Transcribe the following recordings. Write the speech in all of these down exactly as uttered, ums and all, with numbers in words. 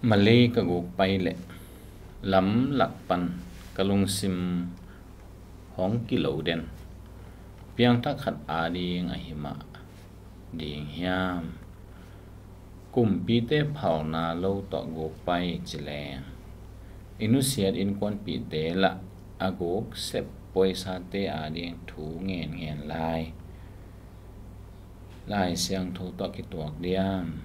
Malay ka guk pai leh lamlak pan ka lungsim hong kilo den. Piangthak khat ading ahi mah ding hiam? Kumpite phalna lo tawh guk pai ci leng, i nusiat innkuanpihte lah a guk sep poisate ading thu ngenngen lai. Lai Siangtho tawh kituak diam?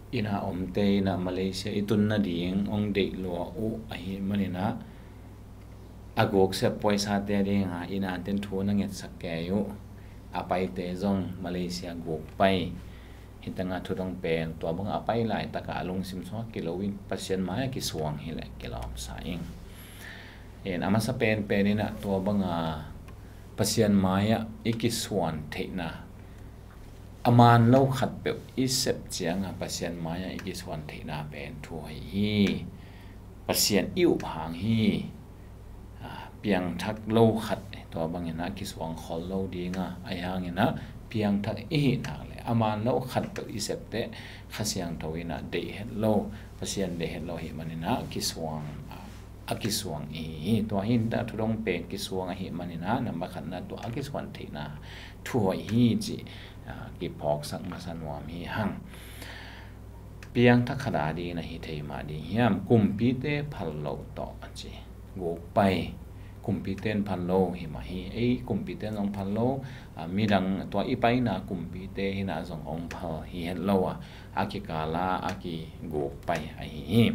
Inn a omte in ah Malaysia i tun nading hong deih lua uh ahih manin ah, a guk sep poisate ading a inn a ten thu na ngetsak kei uh. A paite zong Malaysia guk pai. Hih tengah thu dong pen tua bang a pai laitak ah a lungsim sungah kilo in Pasian mai-ah kisuang hi leh kilawm sa ing. In a masa penpen in ah tua bang a Pasian mai-ah i kisuan theihna, a man lo khatpeuh i sep ciang a Pasian mai-ah i kisuan theihna pen thuhoih hi. Pasian i up hang hi. Ah, piangthak lo khat, tua bangin ah kisuang khol lo ding a, ahi hangin ah piangthak i hih nak leh a man lo khatpeuh i sep teh Kha Siangtho in ah deih het lo, Pasian deih het lo ahih manin ah kisuang, ah, a kisuang i hi hi. Tua hi in ah thu dong pen kisuang ahih manin ah nambat khatna tua a kisuan theihna thuhoih hi cih, ah, kiphawksak masa nuam hi hang. Piangthak khat ading na hi thei mah ding hiam? Kumpite phal lo tawh a ci. Guk pai. Kumpite in phal lo hi mah hi. Ei kumpite in zong phal lo. Ah, midang tua i paina kumpite hi in ah zong hong phal hi het lo a, a kikal a a kiguk pai ahi hi.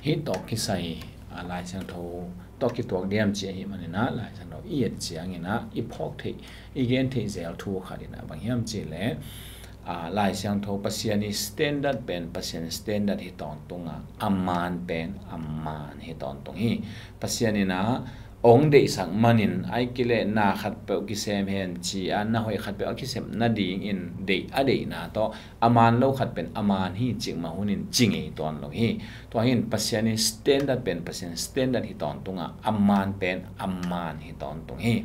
Hih tawh kisai, ah, Lai Siangtho tawh kituak diam cih ahih manin ah Lai Siangtho i et ciangin ah i phawk theih, i gen theih zel thu khat in ah bang hiam cih leh, ah, Lai Siangtho Pasian i standard pen Pasian standard hi tawntung a, a man pen a man hi tawntung hi. Pasian in ah hong deihsak manin, ahih kei leh na khatpeuh kisem hen ci a, na hoih khatpeuh a kisem nadingin deih, a deihna tawh a man lo khat pen a man hi cih mah hun in ci ngei tuan lo hi. Tua hi in Pasian i standard pen Pasian standard hi tawntung a, a man pen a man hi tawntung hi.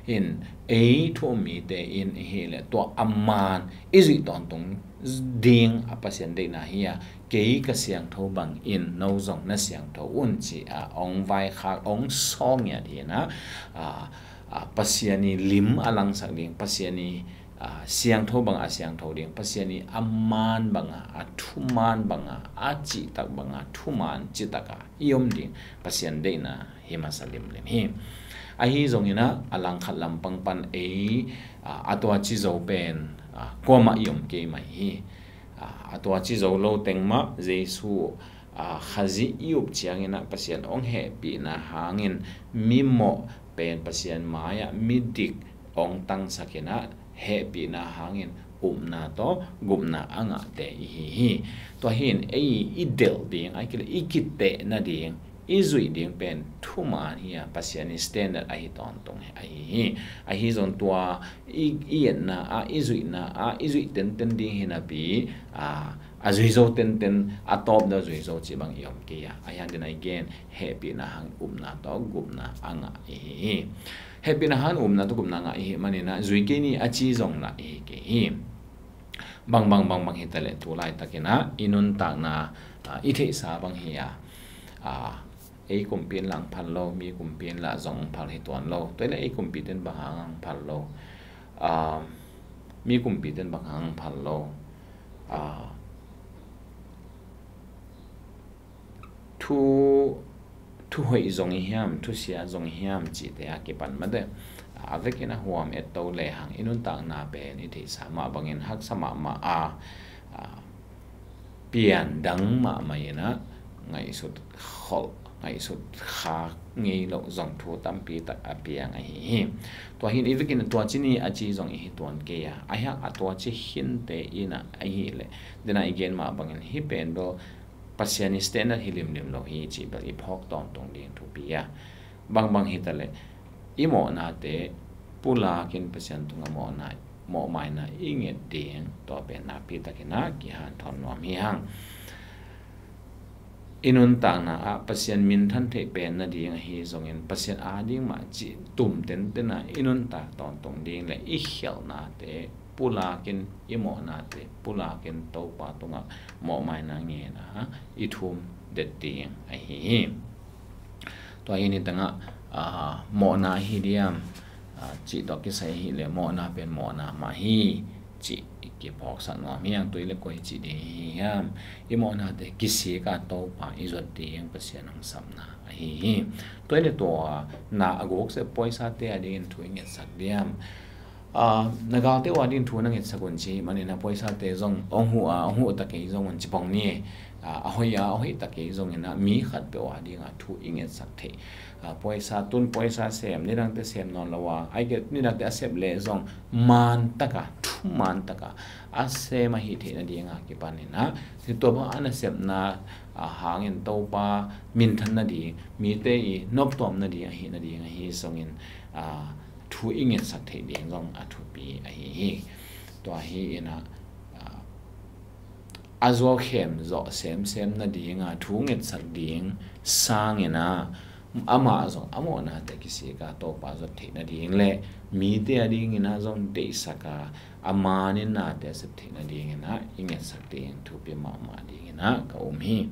In ei thu um mite in i hih leh tua a man i zuih tawntung ding a Pasian deihna hi a, kei ka siangtho bangin no zong na siangtho un ci a hong vaikhak, hong sawng ngiat hi in ah, ah, ah, Pasian i lim a langsak ding, Pasian i, ah, siangtho bang a siangtho ding, Pasian i a man bang a, a thuman bang a, a cihtak bang a thuman cihtak a i om ding Pasian deihna hi masa limlim hi. Ahi zongin ah a langkhat lampang pan ei, ah, a tuaci zo pen, ah, kuamah i om kei mai hi. Ah, a tuaci zo lo teng mah Jesu, ah, Khazih i up ciangin ah Pasian hong hehpihna hangin mimawh pen Pasian mai-ah midik hong tangsak in ah hehpihna hangin upna tawh gupna a ngahte i hi hi. Tua hi in ei i delh ding, ahih kei leh i kiteh nading, i zuih ding pen thuman hi a, Pasian i standard ahi tawntung ahi hi. Ahi zong tua i, i etna ah, i zuihna ah, i zuih tenten ding hi napi, a, a zui zo tenten, a tawp deuh zui zo cih bang i om kei a. Ahi hang ding a i gen, hehpihna hang upna tawh gupna a ngah i hi hi. Hehpihna hang upna tawh gupna ngah i hih manin ah zui kei ni a ci zong lah i hi kei hi. Bang bang bang bang hi ta leh tu laitakin ah i nuntakna, ah, i theihsa bang hi a, ah, ei kumpi in lah hong phal lo, mi kumpi in lah zong hong phal hi tuan lo. Tua hi leh ei kumpite in bang hang hong phal lo, ah, mi kumpite in bang hang hong phal lo, ah, thu, thu hoih zong i hiam, thu sia zong i hiam cihte a kipan mate, a vekin a huam et to lehang i nuntakna pen i theihsa mah bangin haksa mahmah a, a, pian dang mahmah in ah ngaihsut kholh, ngaihsut khak ngei loh zong thu tampi tak a piang ahi hi. Tua hi in i vekin tuaci ni a ci zong i hi tuan kei a, ahi hang a tuaci khinte in ah ahih leh, dena i gen mah bangin hih pen bel Pasian i standard hi limlim lo hi cih bel i phawk tawntung ding thupi a. Bang bang hi ta leh i mawhnate pulakin Pasian tungah mawhna, mawhmaina i nget ding, tua pen nakpi takin ah kihanthawn nuam hi hang. I nuntakna ah Pasian minthan theih pen nading ahi zongin Pasian ading mah cih tum tenten ah i nuntak tawntung ding leh i khialhnate pulakin, i mawhnate pulakin Topa tungah mawhmaina ngen a i thum det ding ahi hi. Tua hi ni tangah, ah, mawhna hi diam, ah, cih tawh kisai hi le mawhna pen mawhna mah hi cih i kiphawksak nuam hi hang. Tua hi le koi cih ding hi hiam? I mawhnate kisik a Topa i zuat ding Pasian hong sapna ahi hi. Tua hi le tua na a guk sep poisate a dingin thu i ngetsak diam? Ah, na galte uh a ding thu na ngetsak un ci, manin a poisate zong hong huh a, hong huh ta kei zong un ci pong ni. Ah, a hoih a, a hoih ta kei zongin a mi khat peuh a ding a thu i ngetsak theih. Ah, poisa tun, poisa sem, nidangte sem nawn lo a, ai ke nidangte a sep le zong man taka, thu man taka a sem ahi theih nading a kipanin a, tua bang a nasepna, ah, hangin Topa minthan nading, mite i noptuam nading ahi nading ahi zongin, ah, thu i ngetsak theih ding zong a thupi ahi hi. Tua hi in a, ah, a zuau khem zawh semsem nading a thu ngetsak ding sangin a, amah zong a mawhnate kisik a Topa zuat theih nading le mite a dingin a zong deihsak a, a manin nate a sep theih nadingin a i ngetsak ding thupi mahmah dingin a ka um hi.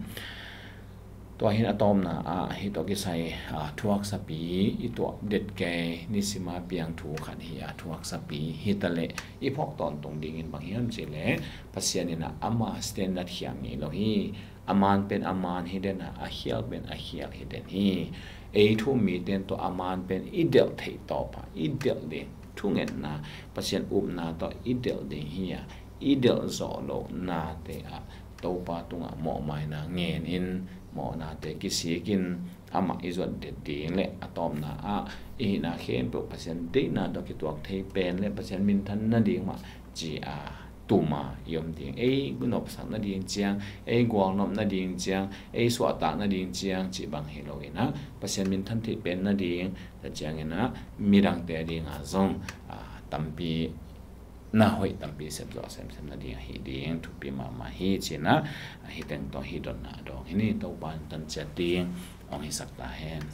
Tua hi in a tawpna ah hih tawh kisai, ah, thuaksapi i tuah det kei, nisima piang thu khat hi a, thuaksapi hi ta leh i phawk tawntung dingin bang hiam cih leh Pasian in a ama standard khial ngei lo hi. A man pen a man hi den a, a khial pen a khial hi den hi. Ei thu um mite in tua a man pen i delh theih tawp a, i delh ding thungetna, Pasian upna tawh i delh ding hi a, i delh zawh lohnate ah Topa tungah mawhmaina ngen in, mawhnate kisik in amah i zuat det ding le a tawpna ah i hihna khempeuh Pasian deihna tawh kituak thei pen le Pasian minthan nading mah ci a tum a i om ding. Ei nopsak nading ciang, ei gualnop nading ciang, ei suahtak nading ciang cih bang hi lo in a, Pasian minthan theih pen nading, tua ciangin a midangte a ding a zong, ah, tampi na hoih tampi sep zawh semsem nading ahi ding thupi mahmah hi ci in a, ahi teng tawh hih dotna a dawng hi ni. Topa in tan ciat ding hong hisak ta hen.